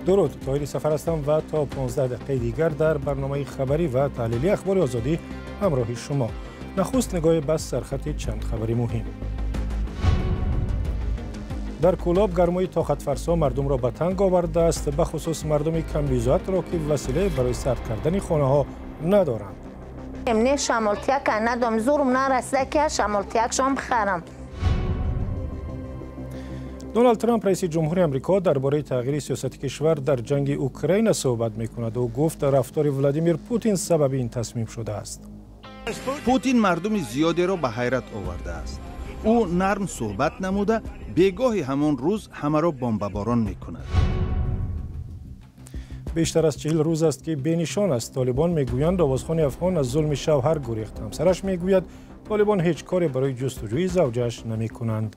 Дуруд, Тоҳири Сафар ҳастам ва то 15 дақиқаи дигар дар барномаи хабарӣ ва таҳлилии Ахбори Озодӣ ҳамроҳи шумо. Нахуст нигоҳе ба сархати чанд хабари муҳим. Дар Кӯлоб гармои тоқатфарсо мардумро ба танг овардааст, бахусус мардуми камбизоатро, ки василае барои сард кардани хонаҳо надоранд. Не шамолтияк надом, зурм нарасида ки шамолтиякшон бихарам. Доналд Трамп, раиси ҷумҳури Амрико, дар бораи тағйири сиёсати кишвар дар ҷанги Украина суҳбат мекунад. Ӯ гуфт, рафтори Владимир Путин сабаби ин тасмим шудааст. Путин мардуми зиёдеро ба ҳайрат овардааст. Ӯ нарм суҳбат намуда, бегоҳи ҳамон рӯз ҳамаро бомбаборон мекунад. Бештар аз 40 рӯз аст, ки бенишон аст. Толибон мегӯянд, овозхони афғон аз зулми шавҳар гурехт. Ҳамсараш мегӯяд, толибон ҳеҷ коре барои ҷустуҷӯи завҷааш намекунанд.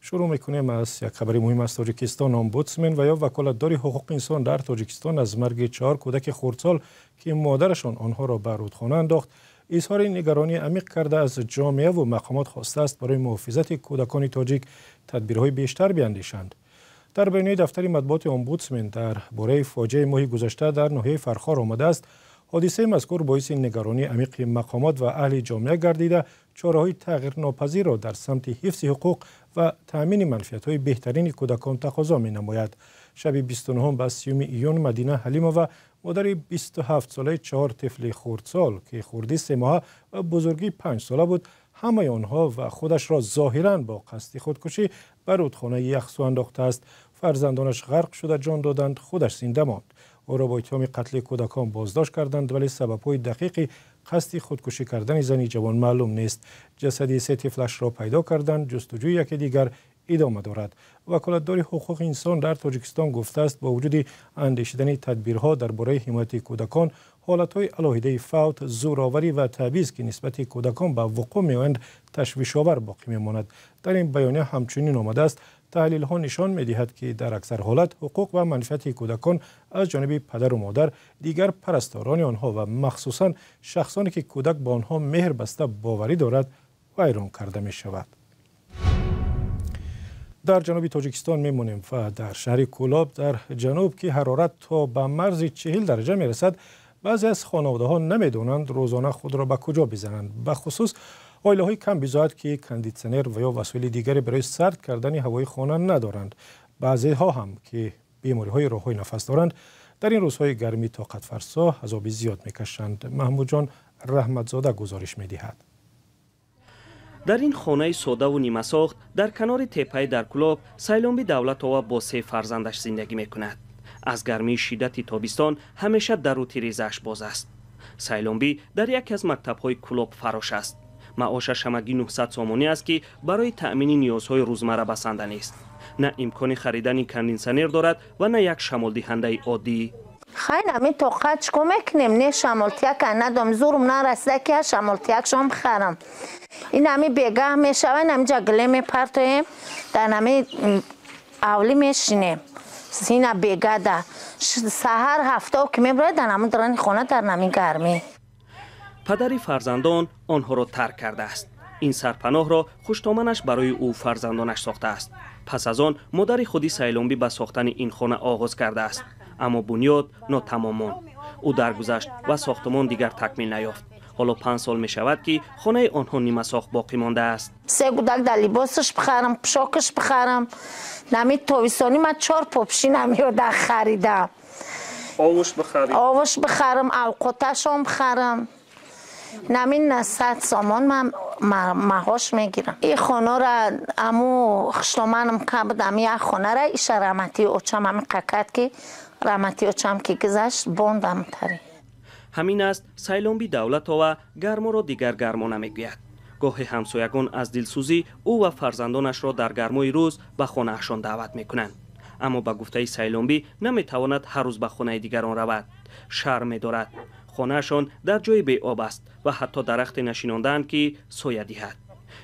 Шурӯъ мекунем аз як хабари муҳим аз Тоҷикистон. Омбудсмен ва ё ваколатдори ҳуқуқи инсон дар Тоҷикистон аз марги 4 кӯдаки хурдсол, ки модарашон онҳоро ба рӯдхона андохт, изҳори нигаронии амиқ карда, аз ҷомеа ва мақомот хостааст, барои муҳофизати кӯдакони тоҷик тадбирҳои бештар биандешанд. Дар баёнияи дафтари матбуоти омбудсмен дар бораи фоҷиаи моҳи гузашта дар ноҳияи Фархор омадааст, ҳодисаи мазкур боиси нигаронии амиқи мақомот ва аҳли ҷомеа гардида, чораҳои тағйирнопазирро дар самти ҳифзи ҳуқуқ ва таъмини манфиатҳои беҳтарини кӯдакон тақозо менамояд. Шаби 29 ба 30 июн Мадина Ҳалимова, модари 27-солаи 4 тифли хурдсол, ки хурдӣ 3 моҳа ва бузургӣ 5 сола буд, ҳамаи онҳо ва худашро зоҳиран бо қасди худкушӣ ба рӯдхонаи Яхсу андохтааст. Фарзандонаш ғарқ шуда ҷон доданд, худаш зинда монд. Ӯро бо иттиҳоми қатли кӯдакон боздошт карданд, вале сабабҳои дақиқи қасди худкушӣ кардани зани ҷавон маълум нест. Ҷасади 3 тифлашро пайдо карданд, ҷустуҷӯи яке дигар идома дорад. Ваколатдори ҳуқуқи инсон дар Тоҷикистон гуфтааст, бо вуҷуди андешидани тадбирҳо дар бораи ҳимояти кӯдакон, ҳолатҳои алоҳидаи фавт, зӯроварӣ ва табъиз, ки нисбати кӯдакон ба вуқӯъ меоянд, ташвишовар боқӣ мемонад. Дар ин баёния ҳамчунин омадааст, таҳлилҳо нишон медиҳад, ки дар аксар ҳолат ҳуқуқ ва манфиати кӯдакон аз ҷониби падару модар, дигар парасторони онҳо ва махсусан шахсоне, ки кӯдак ба онҳо меҳр баста боварӣ дорад, вайрон карда мешавад. Дар ҷануби Тоҷикистон мемонем ва дар шаҳри Кӯлоб дар ҷануб, ки ҳарорат то ба марзи 40 дараҷа мерасад, баъзе аз хонаводаҳо намедонанд рӯзона худро ба куҷо бизананд. Бахусус оилаҳои камбизоат, ки кондитсионер ва ё васоили дигаре барои сард кардани ҳавои хона надоранд. Баъзеҳо ҳам, ки бемориҳои роҳҳои нафас доранд, дар ин рӯзҳои гармӣ тоқатфарсо азоби зиёд мекашанд. Маҳмудҷон Раҳматзода гузориш медиҳад. Дар ин хонаи содаву нимасохт дар канори теппаи дар Кӯлоб Сайломби Давлатова бо 3 фарзандаш зиндагӣ мекунад. Аз гармии шиддати тобистон ҳамеша дару тирезааш боз аст. Сайломбӣ дар яке аз мактабҳои Кӯлоб фарош аст. Маошаш ҳамагӣ 900 сомонӣ аст, ки барои таъмини ниёзҳои рӯзмарра басанда нест. На имкони харидани кондитсионер дорад ва на як шамолдиҳандаи оддӣ. Хайр, ҳамин тоқат чикор мекунем? Не шамолтияк надом, зурм нарасида ки шамолтиякшон бихарам. Ин ҳами бегаҳ мешава, ин ҳамиҷа гиле мепартоем, дар ҳами авлӣ мешинем. Ина бегада саҳар ҳафтао ки мебурад, дар ҳамин дарани хона, дар ҳамин гармӣ. Падари фарзандон онҳоро тарк кардааст. Ин сарпаноҳро хуштоманаш барои ӯ фарзандонаш сохтааст. Пас аз он модари худи Сайломбӣ ба сохтани ин хона оғоз кардааст, аммо бунёд нотамом монд. Ӯ даргузашт ва сохтумон дигар такмил наёфт. Ҳоло 5 сол мешавад, ки хонаи онҳо нимасохт боқӣ мондааст. 3 кӯдак дар либосаш бихарам, пӯшокаш бихарам. Нами тобистонӣ ман 4 попшин ҳамёда харидам. Овуш бихарӣ? Овуш бихарам, авқоташон бихарам. Нами 100 сомон ман маҳош мегирам. Ин хонара аму хуштоманам ка буд, ами як хонара иша раҳматии очам ами қакат, ки раҳматии очам ки гузашт, бондам тари. Ҳамин аст, Сайломби Давлатова гарморо дигар гармо намегӯяд. Гоҳе ҳамсоягон аз дилсӯзӣ ӯ ва фарзандонашро дар гармои рӯз ба хонаашон даъват мекунанд. Аммо ба гуфтаи Сайломбӣ наметавонад ҳар рӯз ба хонаи дигарон равад. Шарм медорад. Хонаашон дар ҷои беоб аст ва ҳатто дарахте нашинондаанд, ки соя диҳад.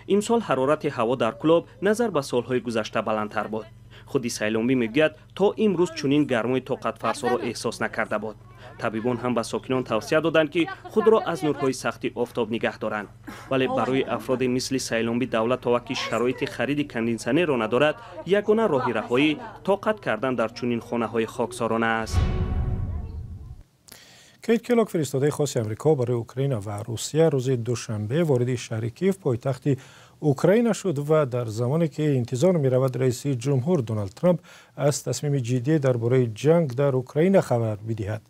Имсол ҳарорати ҳаво дар Кӯлоб назар ба солҳои гузашта баландтар буд. Худи Сайломбӣ мегӯяд, то имрӯз чунин гармои тоқатфарсоро эҳсос накарда буд. Табибон ҳам ба сокинон тавсия доданд, ки худро аз нурҳои сахти офтоб нигаҳ доранд. Вале барои афроде мисли Сайломби Давлатова, ки шароити хариди кондитсионерро надорад, ягона роҳи раҳоӣ тоқат кардан дар чунин хонаҳои хоксорона аст. Кейт Келлог, фиристодаи хоси Амрико барои Украина ва Русия, рӯзи душанбе вориди шаҳри Киев, пойтахти Украина шуд ва дар замоне ки интизор меравад раиси ҷумҳур Доналд Трамп аз тасмими ҷиддӣ дар бораи ҷанг дар Украина хабар бидиҳад.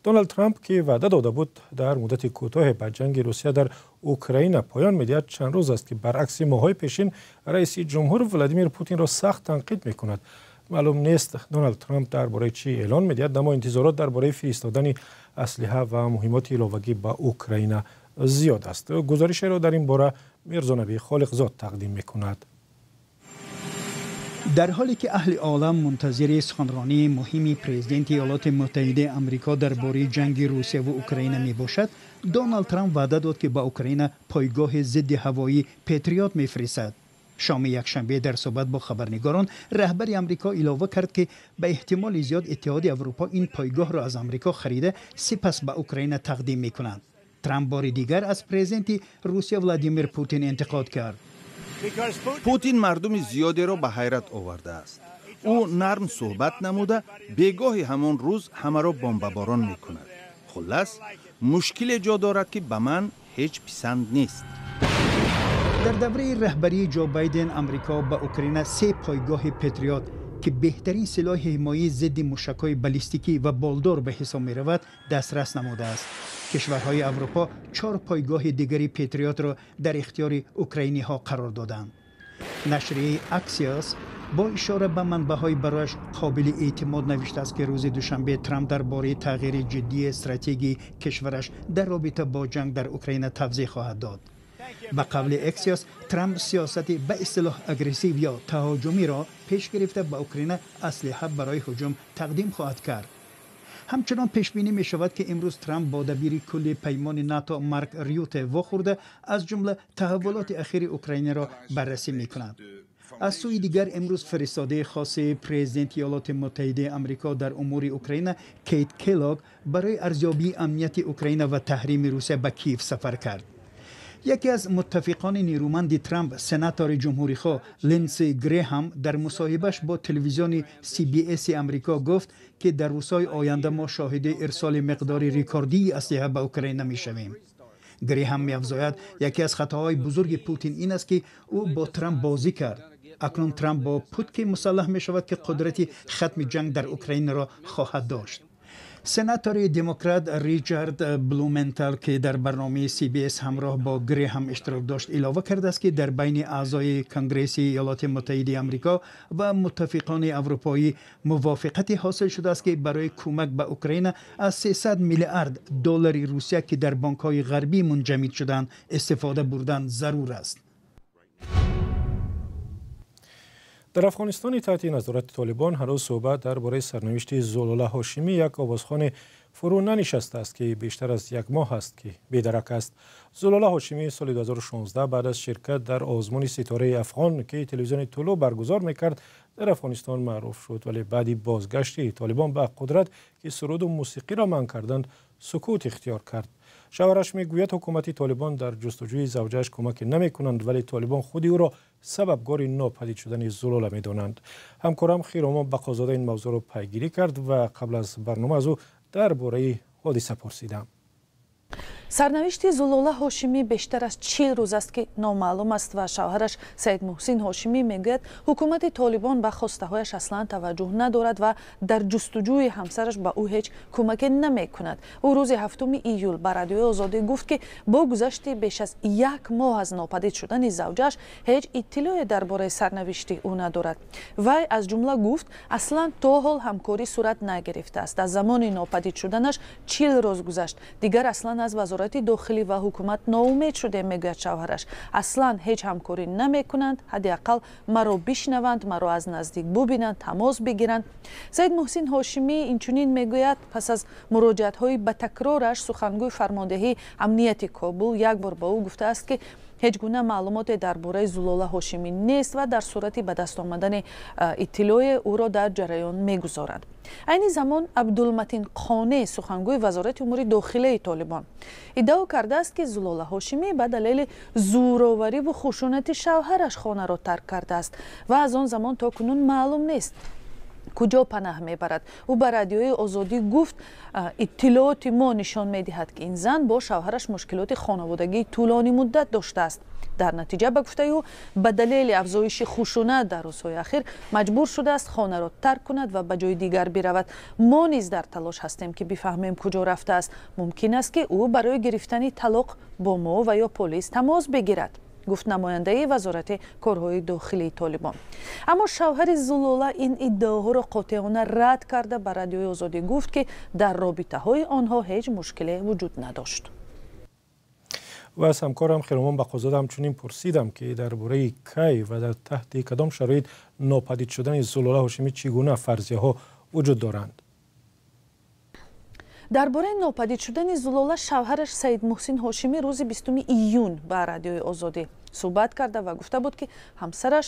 Доналд Трамп, ки ваъда дода буд дар муддати кӯтоҳе ба ҷанги Русия дар Украина поён медиҳад, чанд рӯз аст, ки баръакси моҳҳои пешин раиси ҷумҳур Владимир Путинро сахт танқид мекунад. Маълум нест, Доналд Трамп дар бораи чӣ эълон медиҳад, аммо интизорот дар бораи фиристодани аслиҳа ва муҳимоти иловагӣ ба Украина зиёд аст. Гузоришеро дар ин бора Мирзонаби Холиқзод тақдим мекунад. Дар ҳоле ки аҳли олам мунтазири суханронии муҳими президенти Иёлоти Муттаҳидаи Амрико дар бораи ҷанги Русия ва Украина мебошад, Доналд Трамп ваъда дод, ки ба Украина пойгоҳи зидди ҳавоӣ Патриот мефиристад. Шоми якшанбе дар суҳбат бо хабарнигорон раҳбари Амрико илова кард, ки ба эҳтимоли зиёд Иттиҳоди Аврупо ин пойгоҳро аз Амрико харида, сипас ба Украина тақдим мекунанд. Трамп бори дигар аз президенти Русия Владимир Путин интиқод кард. Путин мардуми зиёдеро ба ҳайрат овардааст. Ӯ нарм суҳбат намуда, бегоҳи ҳамон рӯз ҳамаро бомбаборон мекунад. Хуллас, мушкиле ҷо дорад, ки ба ман ҳеҷ писанд нест. Дар давраи раҳбарии Ҷо Байден Амрико ба Украина се пойгоҳи Патриот, ки беҳтарин силоҳи ҳимояи зидди мушакҳои баллистикӣ ва болдор ба ҳисоб меравад, дастрас намудааст. Кишварҳои Аврупо чор пойгоҳи дигари Патриотро дар ихтиёри украиниҳо қарор доданд. Нашрияи Аксиос бо ишора ба манбаъҳои барояш қобили эътимод навиштааст, ки рӯзи душанбе Трамп дар бораи тағйири ҷиддии стратегияи кишвараш дар робита бо ҷанг дар Украина тавзеҳ хоҳад дод. Ба қавли Эксиос, Трамп сиёсати ба истилоҳ агрессив ё таҳоҷумиро пеш гирифта, ба Украина аслиҳа барои ҳуҷум тақдим хоҳад кард. Ҳамчунон пешбинӣ мешавад, ки имрӯз Трамп бо дабири кулли паймони НАТО Марк Рюте вохӯрда, аз ҷумла таҳаввулоти ахири Украинаро баррасӣ мекунад. Аз сӯи дигар, имрӯз фиристодаи хоси президенти Иёлоти Муттаҳидаи Амрико дар умури Украина Кейт Келлог барои арзёбии амнияти Украина ва таҳрими Русия ба Киев сафар кард. Яке аз муттафиқони нерӯманди Трамп, сенатори ҷумҳурихоҳ Линдси Греҳам, дар мусоҳибаш бо телевизиони CBS Амрико гуфт, ки дар рӯзҳои оянда мо шоҳиди ирсоли миқдори рекордии аслиҳа ба Украина мешавем. Греҳам меафзояд, яке аз хатоҳои бузурги Путин ин аст, ки ӯ бо Трамп бозӣ кард. Акнун Трамп бо путке мусаллаҳ мешавад, ки қудрати хатми ҷанг дар Украинаро хоҳад дошт. Сенатори демократ Ричард Блументал, ки дар барномаи CBS ҳамроҳ бо Греҳам иштирок дошт, илова кардааст, ки дар байни аъзои Конгресси Иёлоти Муттаҳидаи Амрико ва муттафиқони аврупоӣ мувофиқате ҳосил шудааст, ки барои кӯмак ба Украина аз 300 миллиард доллари Русия, ки дар бонкҳои ғарбӣ мунҷамид шуданд, истифода бурдан зарур аст. Дар Афғонистони таҳти назорати Толибон ҳанӯз суҳбат дар бораи сарнавишти Зулола Ҳошимӣ, як овозхоне, фурӯ нанишастааст, ки бештар аз як моҳ аст, ки бедарак аст. Зулола Ҳошимӣ соли 2016 баъд аз ширкат дар озмуни Ситораи Афғон, ки телевизиони Тулу баргузор мекард, дар Афғонистон маъруф шуд, вале баъди бозгашти Толибон ба қудрат, ки суруду мусиқиро манъ карданд, сукут ихтиёр кард. Шавҳараш мегӯяд, ҳукумати Толибон дар ҷустуҷӯи завҷааш кӯмаке намекунанд, вале Толибон худи ӯро сабабгори нопадид шудани Зулола медонанд. Ҳамкорам Хиромон Бақозода ин мавзӯъро пайгирӣ кард ва қабл аз барнома аз ӯ дар бораи ҳодиса пурсидам. Сарнавишти Зулола Ҳошимӣ бештар аз 40 рӯз аст, ки номаълум аст ва шавҳараш Саид Муҳсин Ҳошимӣ мегӯяд, ҳукумати Толибон ба хостаҳояш аслан таваҷҷӯҳ надорад ва дар ҷустуҷӯи ҳамсараш ба ӯ ҳеҷ кӯмаке намекунад. Ӯ рӯзи 7 июл ба Радиои Озодӣ гуфт, ки бо гузашти беш аз як моҳ аз нопадид шудани завҷааш ҳеҷ иттилоъе дар бораи сарнавишти ӯ надорад. Вай аз ҷумла гуфт, аслан то ҳол ҳамкорӣ сурат нагирифтааст. Аз замони нопадид шуданаш 40 рӯз гузашт. Дигар аслан аз вазорати дохилӣ ва ҳукумат ноумед шудем, мегӯяд шавҳараш. Аслан ҳеҷ ҳамкорӣ намекунанд, ҳадди ақал маро бишнаванд, маро аз наздик бубинанд, тамос бигиранд. Саид Муҳсин Ҳошимӣ инчунин мегӯяд, пас аз муроҷиатҳои ба такрораш сухангӯи фармондеҳии амнияти Кобул як бор ба ӯ гуфтааст, ки Ҳеҷ гуна маълумоте дар бораи Зулола Ҳошимӣ нест ва дар сурати ба даст омадани иттилоъе ӯро дар ҷараён мегузоранд. Айни замон Абдулматин Қоне, сухангӯи Вазорати умури дохилаи Толибон, иддао кардааст, ки Зулола Ҳошимӣ ба далели зӯровариву хушунати шавҳараш хонаро тарк кардааст ва аз он замон то кунун маълум нест куҷо панаҳ мебарад. Ӯ ба Радиои Озодӣ гуфт, иттилооти мо нишон медиҳад, ки ин зан бо шавҳараш мушкилоти хонаводагии тӯлонӣ муддат доштааст. Дар натиҷа, ба гуфтаи ӯ, ба далели афзоиши хушунат дар рӯзҳои ахир маҷбур шудааст хонаро тарк кунад ва ба ҷои дигар биравад. Мо низ дар талош ҳастем, ки бифаҳмем куҷо рафтааст. Мумкин аст, ки ӯ барои гирифтани талоқ бо мо ва ё полис тамос бигирад, гуфт намояндаи Вазорати корҳои дохилии Толибон. Аммо шавҳари Зулола ин иддаоҳоро қотеона рад карда, ба Радиои Озодӣ гуфт, ки дар робитаҳои онҳо ҳеҷ мушкиле вуҷуд надошт. Ва аз ҳамкорам Хиромон Бақозода ҳамчунин пурсидам, ки дар бораи кай ва дар таҳти кадом шароит нопадид шудани Зулола Ҳошимӣ чӣ гуна фарзияҳо вуҷуд доранд. Дар бораи нопадид шудани Зулола шавҳараш Саид Муҳсин Ҳошимӣ рӯзи 20 июн ба Радиои Озодӣ суҳбат карда ва гуфта буд, ки ҳамсараш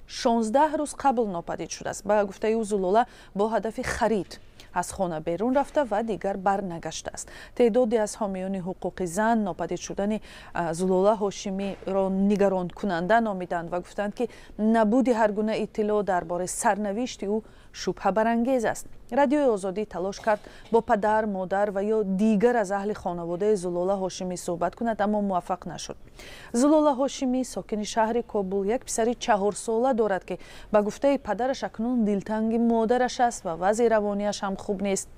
16 рӯз қабл нопадид шудааст. Ба гуфтаи ӯ, Зулола бо ҳадафи харид аз хона берун рафта ва дигар барнагаштааст. Теъдоде аз ҳомиёни ҳуқуқи зан нопадид шудани Зулола Ҳошимиро нигаронкунанда номиданд ва гуфтанд, ки набуди ҳар гуна иттилоъ дар бораи сарнавишти ӯ шубҳабарангез аст. Радиои Озодӣ талош кард бо падар, модар ва ё дигар аз аҳли хонаводаи Зулола Ҳошимӣ суҳбат кунад, аммо муваффақ нашуд. Зулола Ҳошимӣ, сокини шаҳри Кобул, як писари 4-сола дорад, ки ба гуфтаи падараш акнун дилтанги модараш аст ва вазъи равонияш ҳам хуб нест.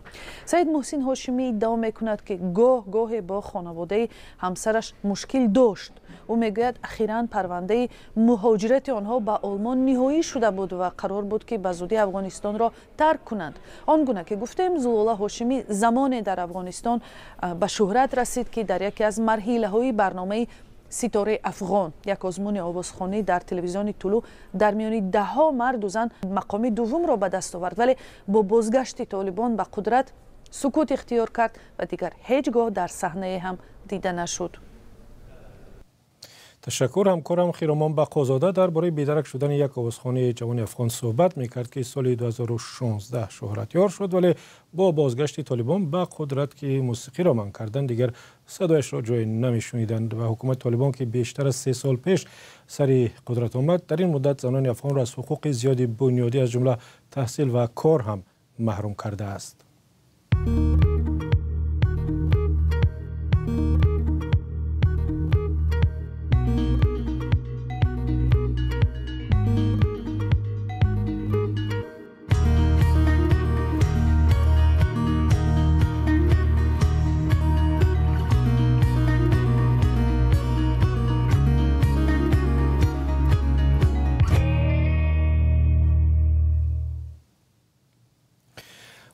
Саид Муҳсин Ҳошимӣ иддао мекунад, ки гоҳ гоҳе бо хонаводаи ҳамсараш мушкил дошт. Ӯ мегӯяд, ахиран парвандаи муҳоҷирати онҳо ба Олмон ниҳоӣ шуда буд ва қарор буд, ки ба зудӣ Афғонистонро тарк кунанд. Он гуна ки гуфтем, Зулола Ҳошимӣ замоне дар Афғонистон ба шӯҳрат расид, ки дар яке аз марҳилаҳои барномаи Ситораи Афғон, як озмуни овозхонӣ дар телевизиони Тулу, дар миёни даҳҳо марду зан мақоми дуввумро ба даст овард, вале бо бозгашти Толибон ба қудрат сукут ихтиёр кард ва дигар ҳеҷ гоҳ дар саҳнае ҳам дида нашуд. Ташаккур. Ҳамкорам Хиромон Бақозода дар бораи бедарак шудани як овозхони ҷавони афғон суҳбат мекард, ки соли 2016 шӯҳратёр шуд, вале бо бозгашти Толибон ба қудрат, ки мусиқиро манъ карданд, дигар садояшро ҷое намешуниданд. Ва ҳукумати Толибон, ки бештар аз 3 сол пеш сари қудрат омад, дар ин муддат занони афғонро аз ҳуқуқи зиёди бунёдӣ, аз ҷумла таҳсил ва кор ҳам маҳрум кардааст.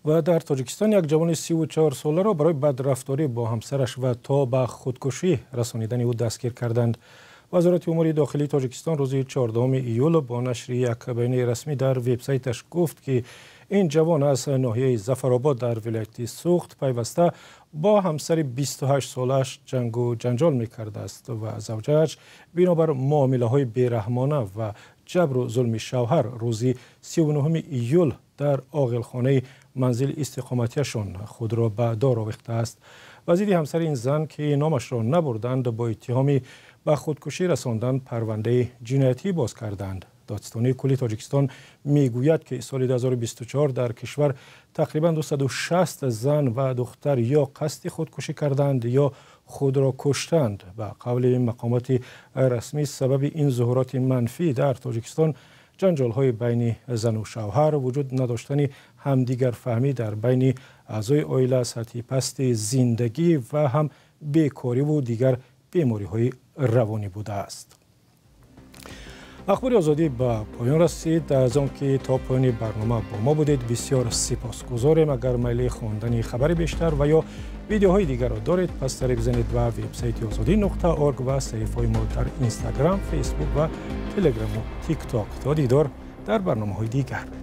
Ва дар Тоҷикистон як ҷавони 34-соларо барои бадрафторӣ бо ҳамсараш ва то ба худкушӣ расонидани ӯ дастгир карданд. Вазорати умури дохилии Тоҷикистон рӯзи 14 июл бо нашри як баёнияи расмӣ дар вебсайташ гуфт, ки ин ҷавон аз ноҳияи Зафаробод дар вилояти Суғд пайваста бо ҳамсари 28-солааш ҷангу ҷанҷол мекардааст ва завҷааш бинобар муомилаҳои бераҳмона ва ҷабру зулми шавҳар рӯзи 39 июл дар оғилхонаи манзили истиқоматиашон худро ба дор овехтааст. Вазири ҳамсари ин зан, ки номашро набурданд, бо иттиҳоми ба худкушӣ расондан парвандаи ҷиноятӣ боз карданд. Додситонии кулли Тоҷикистон мегӯяд, ки соли 2024 дар кишвар тақрибан 260 зан ва духтар ё қасди худкушӣ карданд ё худро куштанд. Ба қавли мақомоти расмӣ, сабаби ин зуҳуроти манфӣ дар Тоҷикистон ҷанҷолҳои байни зану шавҳар, вуҷуд надоштани ҳамдигарфаҳмӣ дар байни аъзои оила, сатҳи пасти зиндагӣ ва ҳам бекориву дигар бемориҳои равонӣ будааст. Ахбори Озодӣ ба поён расид. Аз он ки то поёни барнома бо мо будед, бисёр сипосгузорем. Агар майли хондани хабари бештар ва ё видеоҳои дигарро доред, пас сари бизанед ба вебсайти озодӣ.орг ва саҳифаҳои мо дар Инстаграм, Фейсбук ва Телеграму Тикток. То дидор дар барномаҳои дигар.